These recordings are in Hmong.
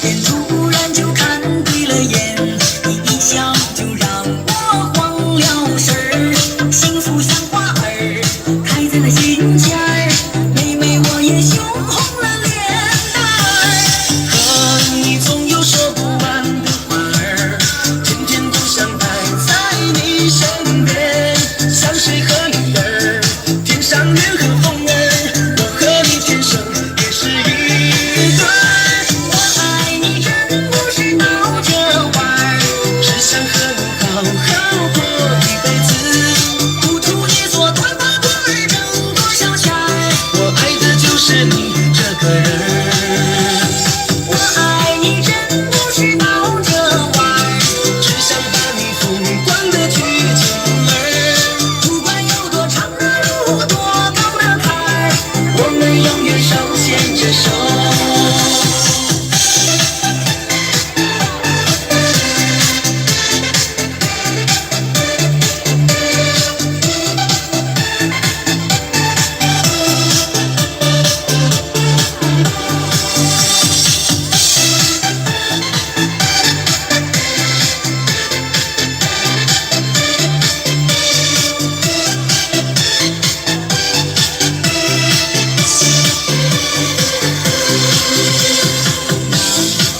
天突然就看对了眼，你一笑就让我慌了神儿。幸福像花儿开在那心尖儿，妹妹我也羞红了脸蛋儿。和你总有说不完的话儿，天天都想待在你身边，像水和鱼儿，天上云和风儿，我和你天生也是一对儿。我爱你真不是闹着玩儿，只想和你好好过一辈子，不图你做官大官儿挣多少钱儿，我爱的就是你这个人儿。 我爱你真不是闹着玩儿，只想把你风光的取景儿。不管有多长的路，多高的坎儿，我们永远手牵着手。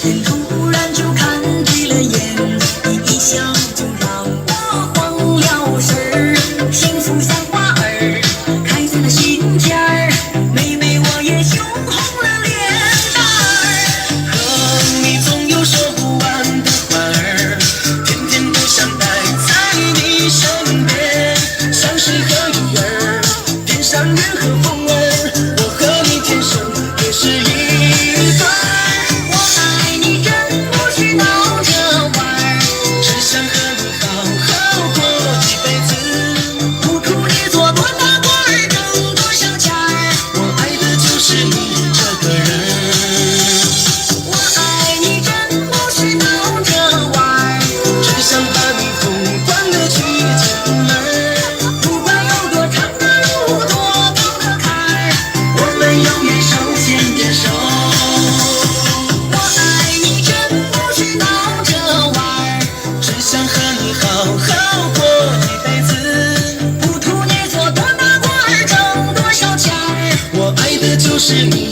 天突然就看对了眼，你一笑就让我慌了神儿。幸福像花儿开在那心尖儿，妹妹我也羞红了脸蛋儿。和你总有说不完的话儿，天天都想待在你身边，像水和鱼儿， 天上云和风儿，我和你天生也是一对儿。我爱你真不是闹着玩儿，只想和你好好过一辈子。不图你做官大官儿挣多少钱儿，我爱的就是你这个人儿。 我爱你真不是闹着玩儿，只想把你风光的取景儿。不管有多长的路，多高的坎儿，我们永远手牵着手。我爱你真不是闹着玩儿， 只想和你好好过一辈子，不图你做官大官儿挣多少钱儿，我爱的就是你